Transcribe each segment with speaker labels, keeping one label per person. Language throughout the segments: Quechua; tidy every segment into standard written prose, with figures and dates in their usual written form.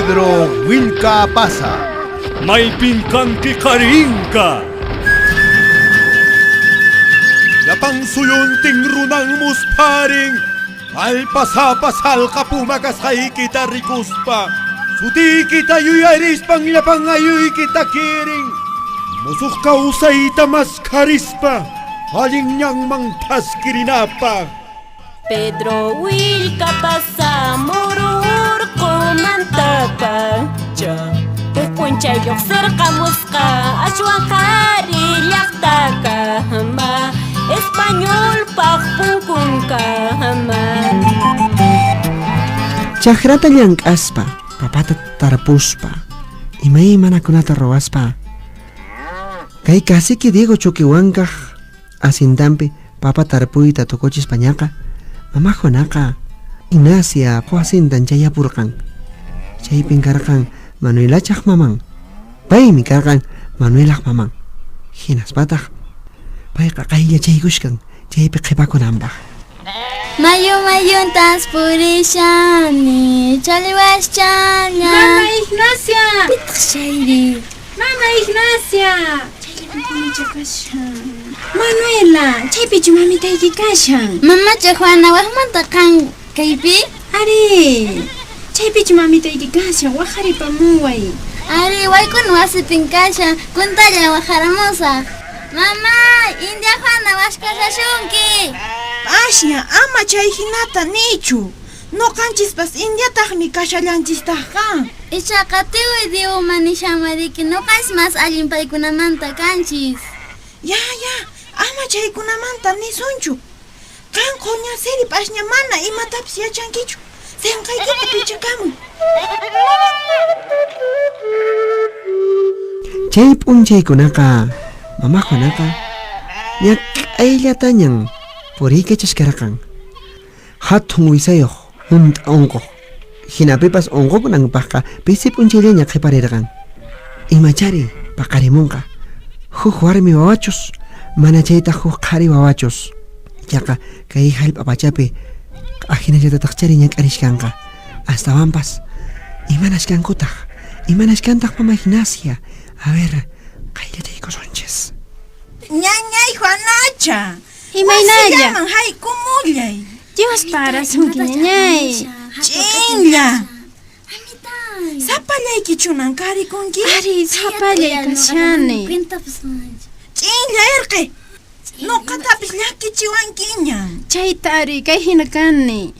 Speaker 1: Pedro Willka Apaza.
Speaker 2: Maypin kanki qarinka.
Speaker 3: Llapan suyuntin runan muspharin Kallpasapa salqa puma kasqaykita rikuspa Sutiykita yuyarispan llapan ayuykita kirin Musuq kawsayta maskharispa allin ñanman thaskirinapaq.
Speaker 4: Pedro Willka pasamuru urqumantapacha Huk p'unchay lluqsirqamusqa ashwan qhari llaqtakama Españolpaq punkunkama.
Speaker 5: Chakrata llank'aspa, papata tarpuspa, imaymanakunata ruwaspa, kay cacique Diego Choquehuancaj asintanpi papa tarpuyta tukuchispañaqa, mama Juanaqa Ignacia wasintan chayapurqan. Chaypin karqan Manuelachaq maman. Paymi karqan Manuelaq maman. Hinaspataq payqa qayllachaykushkan chaypi qhipakunanpaq.
Speaker 6: Mayu mayuntas purishani, challwaschalla.
Speaker 7: Mama Ignacia!
Speaker 6: Pitaq chayri?
Speaker 7: Mama Ignacia! Chayllapipunicha kashan. Manuela, chaypichu mamitayki kashan?
Speaker 6: Mamacha Juana, wajmanta qan kaypi?
Speaker 7: Ari, chaypichu mamitayki kashan, waqaripamuway.
Speaker 6: Ari, waykuna wasipin kashan, kuntalla waqaramusaq. Mama, India Juana washkashashunki.
Speaker 8: P'asña, ama chay hinata niychu. Noqanchispas indiataqmi kashallanchistaqqa.
Speaker 6: Ichaqa tiwi Diuma nishanmariki noqanchis mas allin paykunamanta kanchis.
Speaker 8: Ya, ya, ama chaykunamanta nisunchu. Qan qoñasiri p'asña mana imatapis yachankichu. Senqaykita pichakamuy.
Speaker 5: Chay p'unchaykunaqa mama Juanaqa ñak'ayllatañan puriykachashkarqan. Hatun wisayuq hunt'a unquq. Hinapipas unqukunanpaqqa pisi p'unchayllaña qhiparirqan. Imachari paqarimunqa. Huk warmi wawachus, mana chaytaq huk qhari wawachus. Ichaqa kay hallp'a pachapi ajinallatataqchari ñak'arishkanqa. Astawanpas imanashkankutaq, imanashkantaq mama Ignacia. A ver, qayllachaykusunchis.
Speaker 8: Ñañay Juanacha.
Speaker 7: Imaynalla?
Speaker 8: Wasillaman haykumullay.
Speaker 7: Dios parasunki ñañay.
Speaker 8: Ch'inlla. Sapallaykichunan karikunki?
Speaker 7: Ari, sapallay kashani.
Speaker 8: Ch'inlla irqi. Noqatapis llakichiwankiña.
Speaker 7: Chayta ari, kay hina kani.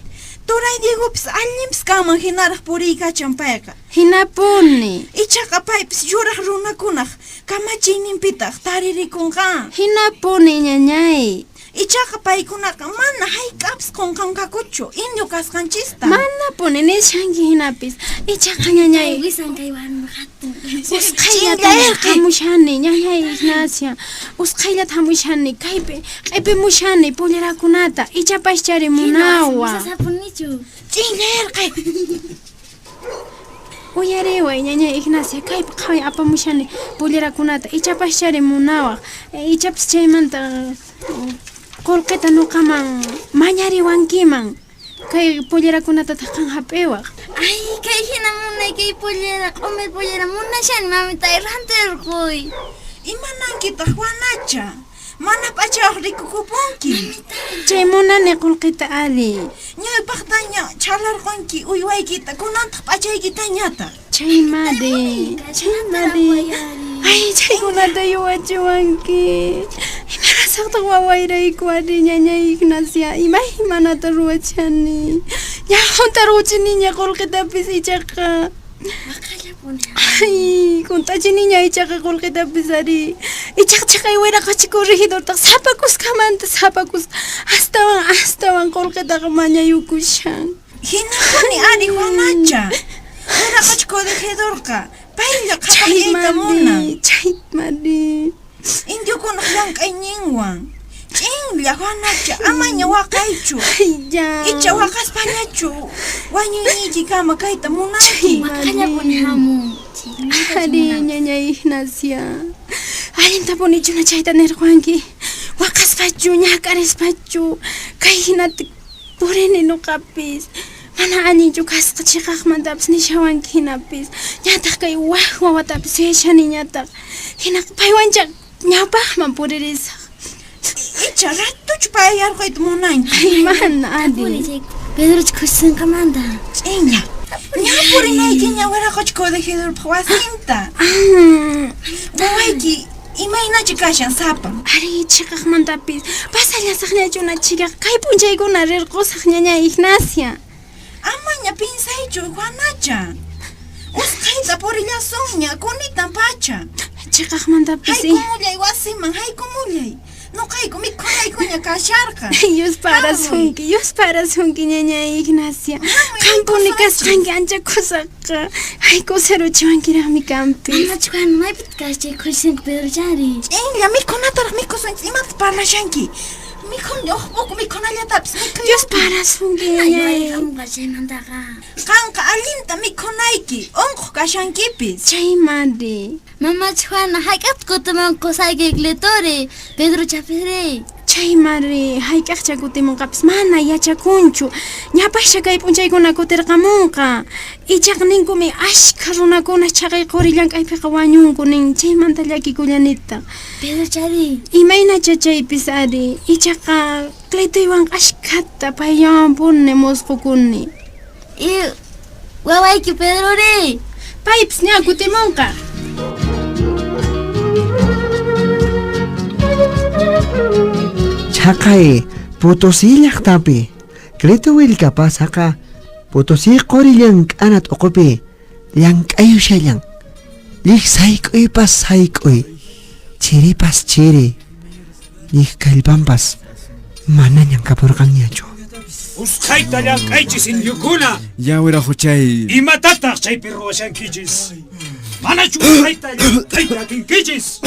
Speaker 8: Turay Diegopis allinpis kanman hinaraq puriykachan payqa.
Speaker 7: Hinapuni.
Speaker 8: Ichaqa paypis yuraq runakunaq kamachiyninpitaq taririkunqa.
Speaker 7: Hinapuni ñañay.
Speaker 8: Ichaqa paykunaqa mana hayk'apis qunqanqakuchu indio kasqanchista.
Speaker 7: Manapuni nishanki hinapis. Ichaqa ñañay.
Speaker 6: Wisan kay warmi hatun.
Speaker 7: Usqhayllata hamushani ñañay Ignacia. Usqhayllata hamushani kaypi q'ipimushani pollerakunata ichapas charimunawa.
Speaker 6: Sapunichu.
Speaker 8: Ch'inlla irqi.
Speaker 7: Uyariway ñañay Ignacia, kaypi qhaway apamushani pollerakunata ichapas charimunawaq. Ichapas chaymanta qullqita nuqaman mañariwankiman. Kay pollerakunatataq qan hap'iwaq.
Speaker 6: Ay, kay hina munay kay pollera, q'umir pollera munashani mamitay rantirquy.
Speaker 8: Imanankitaq Juanacha? Mana p'achayuq rikukupunki.
Speaker 7: Chay munani qullqita ari.
Speaker 8: Ñawpaqtaña chhalarqunki uywaykita, kunantaq p'achaykitañataq.
Speaker 7: Chaymari, chaymari. Ay, chaykunata yuwachiwanki. Imarasaqtaq wawayrayku ari ñañay Ignacia, imaymanata ruwachani. Ña huntarquchiniña qullqitapis ichaqa. Ay, hunt'achiniña ichaqa qullqitapis ari. Ichaqa chaqay wiraqachi corregidortaq sapakusqamanta sapakusqa astawan astawan qullqitaqa mañayukushan.
Speaker 8: Hinapuni ari Juanacha. Wiraqachi corregidorqa paylla qhapaqyayta munan.
Speaker 7: Chaymari.
Speaker 8: Indiokunaq llank'ayninwan. Ch'inlla Juanacha, amaña waqaychu.
Speaker 7: Ya.
Speaker 8: Icha waqaspañachu wañuyniykikama kayta munanki.
Speaker 6: Waqallapuni hamun.
Speaker 7: Ari ñañay Ignacia. Allintapunichuna chayta nirqanki. Waqaspachu, ñak'arispachu, kay hinata purini nuqapis. Mana allinchu kasqa chiqaqmantapis nishawanki hinapis. Ñataq kay wak wawatapis suyashaniñataq. Hinaqa paywancha ñawpaqman puririsaq.
Speaker 8: Icha ratuchu pay yarquyta munanki?
Speaker 7: Ay, mana ari.
Speaker 6: Pedrocha khuchisinqamanta.
Speaker 8: Ch'inlla. Ña purinaykiña wiraqocha corregidorpaq wasinta. Wawayki imaynachu kashan sapan?
Speaker 7: Ari, chiqaqmantapis pasallasaqñachuna chikaqa kay p'unchaykuna rirqusaq ñaña Ignacia.
Speaker 8: Amaña pinsaychu, Juanacha. Usqhayta purillasunña, kunitan pacha.
Speaker 7: Chiqaqmantapis.
Speaker 8: Haykumullay wasiman, haykumullay. Noqayku mikhunaykuña kasharqa.
Speaker 7: Yus parasunki, yus parasunki ñaña Ignacia. Qampuni kasqanki ancha kusaqa. Ay, kusaruchiwankiraqmi kanpis.
Speaker 6: Mamacha Juana, maypitaq kashan chay khuchisinqa Pedrochari?
Speaker 8: Ch'inlla, mikhunataraq mikhusunchis, imataq parlashanki? Mikhuni uq p'uku mikhunallatapis mikhuy.
Speaker 7: Dios parasunki ñañay.
Speaker 6: Hamunqa chaymantaqa.
Speaker 8: Qanqa allinta mikhunayki, unquq kashankipis.
Speaker 7: Chaymari.
Speaker 6: Mamacha Juana, hayk'aqtaq kutimunqa qusayki Cletori, Pedrochapiri?
Speaker 7: Chaymari, hayk'aqcha kutimunqapis mana yachakunchu. Ñapascha kay p'unchaykuna kutirqamunqa. Ichaqa ninkumi ashkha runakuna chaqay quri llank'aypiqa wañunku nin, chaymanta llakikullanitaq.
Speaker 6: Pedrochari.
Speaker 7: Imaynacha chaypis ari, ichaqa Cletoywanqa ashkhata payllawanpuni musqukuni.
Speaker 6: Y wawayki Pedrori.
Speaker 7: Paypis ña kutimunqa.
Speaker 5: Chaqay Potosí llaqtapi Cleto Willkapasaqa Potosí quri llank'ana t'uqupi llank'ayushallan. Llik sayk'uypas sayk'uy, chiripas chiri, llik kallpanpas manañan kapurqanñachu.
Speaker 9: Usqhayta llank'aychis indiokuna.
Speaker 10: Ya wiraqochay.
Speaker 9: Imatataq chaypi ruwashankichis? Manachu usqhayta llank'ayta atinkichis?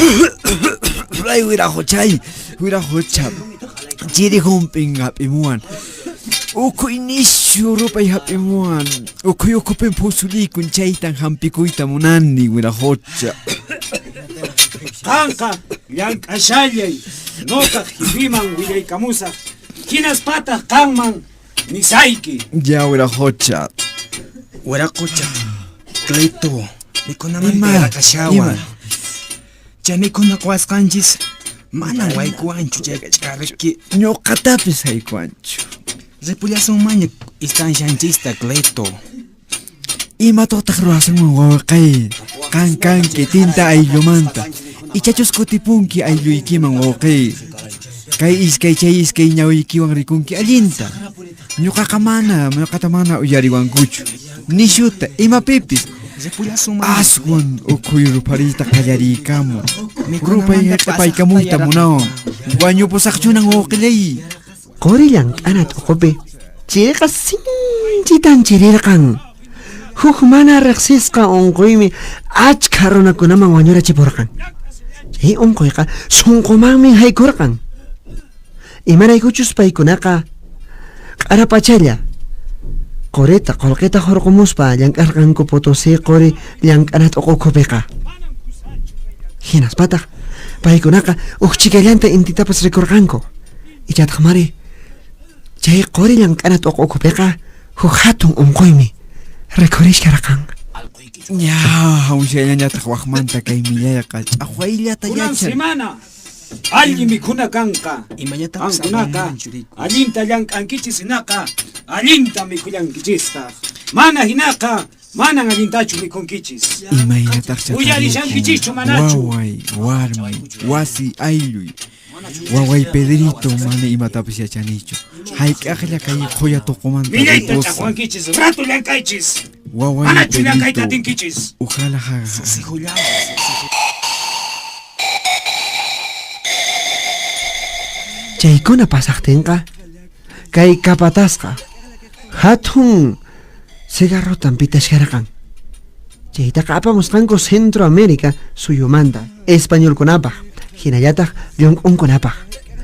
Speaker 10: Ay, wiraqochay, wiraqocha. Chiri hump'in hap'imuwan. Ukhuy nishu rupay hap'imuwan. Ukhuy ukhupin phusulikun chaytan hampikuyta munani, wiraqocha.
Speaker 9: Qanqa llank'ashallay, noqaq jipiman willaykamusaq. Hinaspataq qanman nisayki.
Speaker 10: Ya, wiraqocha.
Speaker 11: Wiraqocha, Cleto, mikhunamanta
Speaker 10: Ima?
Speaker 11: yaraqashawan.
Speaker 10: Ima?
Speaker 11: Chay mikhuna quwasqanchis manan waykuwanchu chayqa ch'ariki.
Speaker 10: Ñuqatapis haykuwanchu.
Speaker 11: Ripullasunmanña istanshanchista, Cleto.
Speaker 10: Imatataq ruwasunman wawqay? Qan kanki tinta ayllumanta. Ichachus kutipunki aylluykiman wawqay. Kay iskay chay iskay ñawiykiwan rikunki allinta. Ñuqaqa mana, ñuqata mana uyariwankuchu. Nishuta imapipis. Aswan ukhuy ruphariyta qallariykamu. Rupay haq'ipaykamuyta munawan. Wañupusaqchunan wawqillay.
Speaker 5: Quri llank'ana t'uqupi chiriqa sinchitan chirirqan. Huk mana riqsisqa unquymi achkha runakunaman wañurachipurqan. Chay unquyqa sunqumanmi haykurqan. Imaraykuchus paykunaqa q'arapachalla qurita qullqita hurqumuspa llank'arqanku Potosí quri llank'ana t'uqukupiqa. Hinaspataq paykunaqa huk chikallanta intitapas rikurqanku. Ichataq mari chay quri llank'ana t'uqukupiqa huk hatun unquymi rikhurishkarqan.
Speaker 10: Ña, hamushallañataq waqmanta kay millayqa ch'aqwayllata
Speaker 9: Kunan
Speaker 10: yachan.
Speaker 9: semana allin mikhuna kanqa.
Speaker 11: Imañatapis
Speaker 9: Qankunaqa
Speaker 11: apamunmanchu, riku.
Speaker 9: allinta llank'ankichis hinaqa allinta mikhullankichistaq. Mana hinaqa manan allintachu mikhunkichis.
Speaker 10: Imaynataqcha
Speaker 9: Uyarishankichischu manachu?
Speaker 10: Waway, warmi, wasi aylluy. Waway Pedrito mana imatapis yachanichu. Hayk'aqlla kay qhuya tuqumanta
Speaker 9: Millayta
Speaker 10: ripusaq.
Speaker 9: ch'aqwankichis, rato llank'aychis.
Speaker 10: Waway
Speaker 9: Manachu llank'ayta
Speaker 10: Pedrito.
Speaker 9: atinkichis.
Speaker 10: Ujala jaga.
Speaker 5: Chaykuna pasaqtinqa kay kapatasqa hatun cigarrotan pitashkarqan. Chaytaqa apamusqanku Centro América suyumanta españolkunapaq, hinallataq llunk'unkunapaq.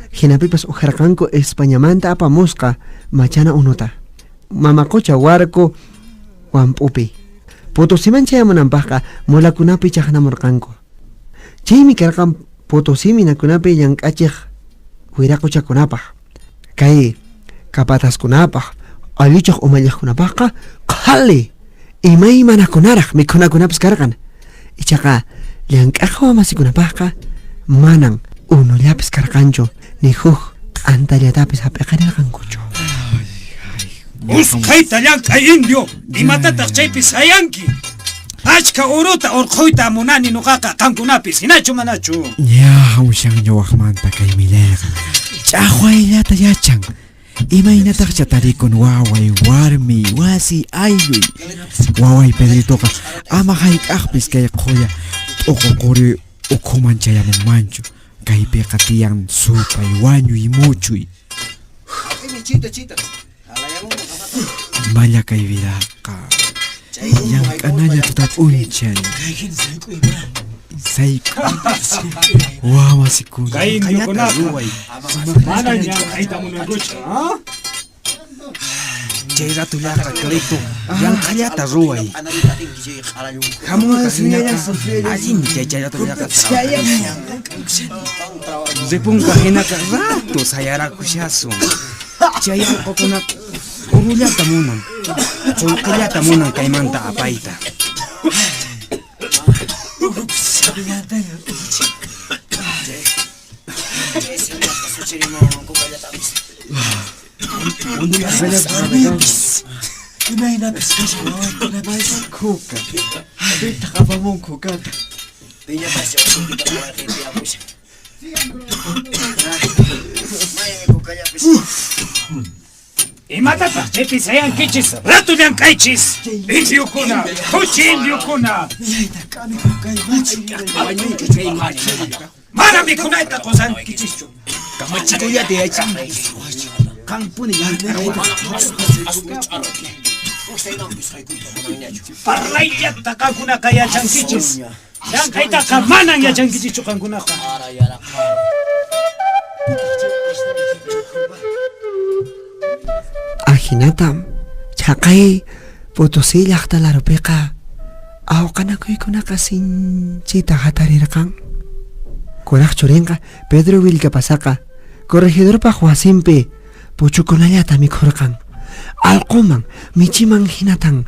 Speaker 5: Hinapipas ujarqanku Españamanta apamusqa machana unuta. Mamaqucha warku wamp'upi. Potosiman chayamunanpaqqa mulakunapi chaqnamurqanku. Chaymi karqan Potosí minakunapi llank'achiq wiraquchakunapaq. Kay kapataskunapaq, Allichaq umalliqkunapaqqa qhali imaymanakunaraq mikhunakunapas karqan. Ichaqa llank'aq wamasikunapaqqa manan unullapis karqanchu ni huk t'antallatapis hap'iqarirqankuchu.
Speaker 9: Usqhayta llank'ay indio, imatataq chaypi sayanki? Achka uruta urqhuyta munani nuqaqa qamkunapis, hinachu manachu?
Speaker 10: Ña hamushanña waqmanta kay millayqa. Ch'aqwayllata yachan. Imaynataqcha tarikun waway, warmi, wasi, aylluy. Waway Pedritoqa ama hayk'aqpis kay qhuya t'uqu quri ukhuman chayamunmanchu. Kaypiqa tiyan supay, wañuy, muchuy. Malla kay vidaqa. Llank'analla tuta p'unchay. Sayk'uy. Wamasikuna.
Speaker 9: Kay indiokunaqa manan llank'ayta munankuchu, ah?
Speaker 11: Chay ratullaqa Cleto yanqallata ruway. Hamunqa hinaqa allincha chay ratullaqa Ripunqa hinaqa rato sayarakushasun. Chay allqukunaqa urullata munan, qullqillata munan kaymanta apayta.
Speaker 12: Imaynapis kashan wawaykunapis.
Speaker 10: Khuka. Pitaq apamun khukata?
Speaker 9: Imatataq chaypi sayankichis? Rato llank'aychis! Indiokuna, khuchi indiokuna! Mana mikhunayta qusankichischu.
Speaker 11: Kamachikuyllata yachanki. Qampuni llank'arayta.
Speaker 9: Parlayllata qamkunaqa yachankichis. Llank'aytaqa manan yachankichischu qamkunaqa.
Speaker 5: Ahinatam chhaqay Potosí llaqta larupiqa awqanakuykunaqa sinchita hatarirqan. Kuraq churinqa Pedro Vilcapasaqa corregidorpaq wasinpi puchukunallata mikhurqan. Allquman, michiman hinatan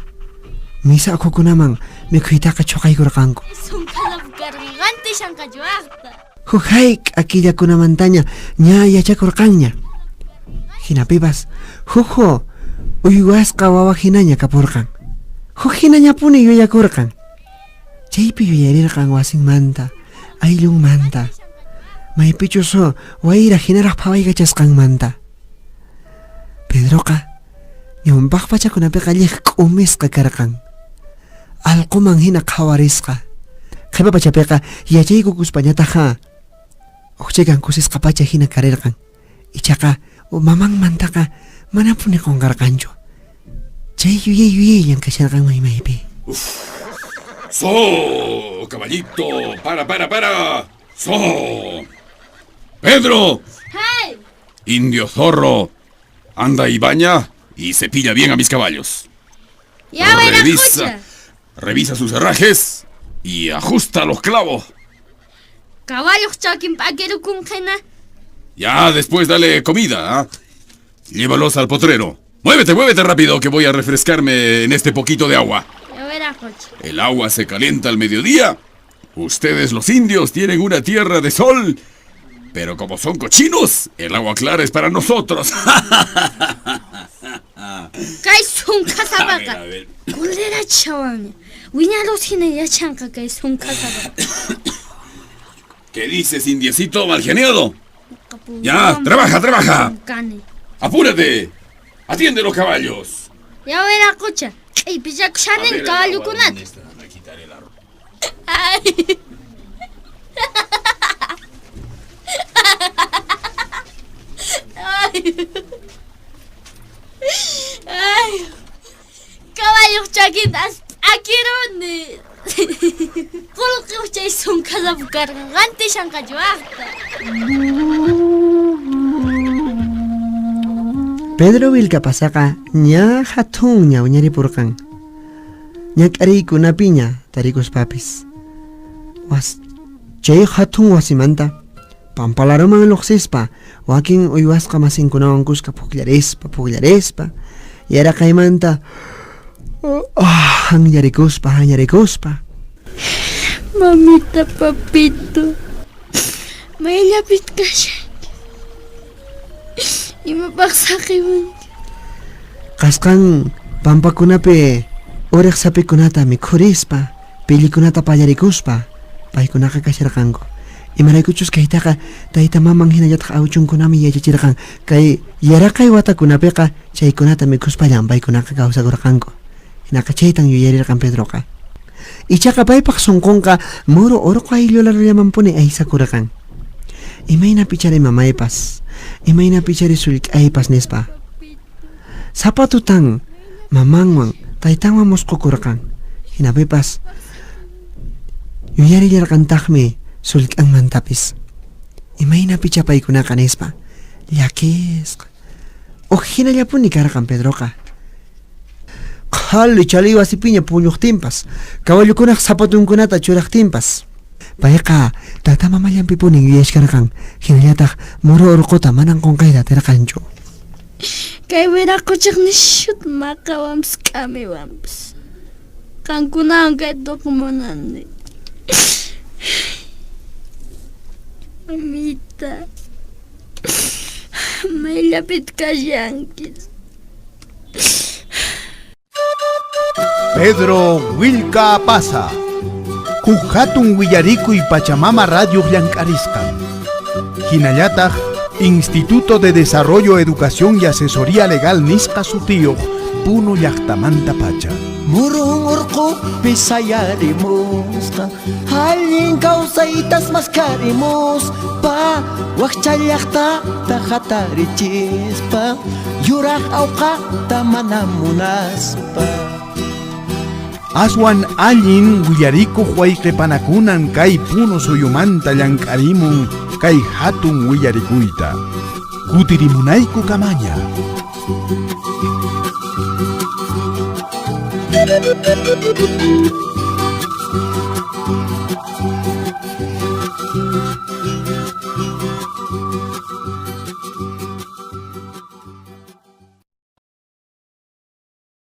Speaker 5: misa ukhukunaman mikhuytaqa chhuqaykurqanku. Huk hayk'a killakunamantaña ña yachakurqanña. Hinapipas huk uywasqa wawa hinaña kapurqan. Huk hinañapuni yuyakurqan. Chaypi yuyarirqan wasinmanta, ayllunmanta, maypichus wayra hinaraq phawaykachasqanmanta. Pedroqa ñawpaq pachakunapiqa lliq k'umisqa karqan. Allquman hina qhawarisqa. Qhipa pachapiqa yachaykukuspañataq huk chikan kusisqa pacha hina karirqan. Ichaqa mamanmantaqa manapuni qunqarqanchu. Chay yuyay yuyayllan kasharqan maymaypi.
Speaker 13: ¡So! ¡Caballito! ¡Para, para, para! ¡So! ¡Pedro!
Speaker 6: ¡Hey!
Speaker 13: Indio zorro, anda y baña y cepilla bien a mis caballos.
Speaker 6: Ya
Speaker 13: Revisa, revisa sus herrajes y ajusta los clavos.
Speaker 6: Caballos chakin p'akirukun hina.
Speaker 13: Ya después dale comida, ¿ah? Llévalos al potrero. Muévete, muévete rápido que voy a refrescarme en este poquito de agua.
Speaker 6: Ya wiraqucha.
Speaker 13: El agua se calienta al mediodía. Ustedes los indios tienen una tierra de sol. Pero como son cochinos, el agua clara es para nosotros.
Speaker 6: Kay sunkhasapaqa.
Speaker 13: A ver, a ver.
Speaker 6: Kulerachawanña. Wiñarus hina yachanqa kay sunkhasapaqa.
Speaker 13: ¿Qué dices, indiecito malgeniado? Ya, trabaja, trabaja.
Speaker 6: Kani.
Speaker 13: ¡Apúrate! ¡Atiende los caballos!
Speaker 6: Ya wiraqucha. Q'ipillakushanin caballokunata. Ay. Ay. Ay. Caballoq chakinta as p'akiruni. Qullqi chay sunkhasapu karqan rantishanqachu waqta.
Speaker 5: Pedro Vilcapasaqa ña hatunña wiñaripurqan. Ñak'ariykunapiña tarikuspapis. Was chay hatun wasimanta pampalaruman lluqsispa wakin uywasqa masinkunawan kuska pukllarispa pukllarispa Yaraqaymanta hanllarikuspa, hanllarikuspa.
Speaker 6: Mamita, papito, mayllapit kashanki. Imapaq saqiwanki.
Speaker 5: Qasqan pampakunapi uriq sapikunata mikhurispa, pillikunata pallarikuspa, paykunaqa kasharqanku. Imaraykuchus kaytaqa tayta maman hinallataq awchunkunami yachachirqan. Kay yaraqay watakunapiqa chaykunata mikhuspallan paykunaqa kawsakurqanku. Hinaqa chaytan yuyarirqan Pedroqa. Ichaqa paypaq sunqunqa muru urqu ayllularllamanpuni aysakurqan. Imayna pichari mamaypas, imayna pichari sullk'aypas nispa. Sapa tutan mamanwan taytanwan musqukurqan. Hinapipas yuyarillarqantaqmi sullk'anmantapis. Imayna picha paykunaqa nispa. Llakisqa. Uj hinallapuni karqan Pedroqa. Qhali chali wasipiña puñuqtinpas, kawallukunaq zapatunkunata churaqtinpas. Payqa tata mamallanpipunin yuyashkarqan, hinallataq muru urquta manan qunqayta atirqanchu.
Speaker 6: Kay wiraquchaq nishuta maqawanpas k'amiwanpas. Qankunawan kay tuku munani. Mamita, mayllapit kashanki.
Speaker 1: Pedro Willka Apaza. Huk hatun willarikuy Pachamama Radio llank'arisqan. Hinallataq Instituto de Desarrollo, Educación y Asesoría Legal nisqa sutiyuq Puno llaqtamanta pacha.
Speaker 12: Murun urqupi sayarimusqa allin kawsaytas maskarimuspa wakcha llaqtata hatarichispa yuraq awqata mana munaspa.
Speaker 1: Aswan allin willarikuq wayqipanakunan kay Puno suyumanta llank'arimun kay hatun willarikuyta. Kutirimunayku kamaña.
Speaker 12: Thank you.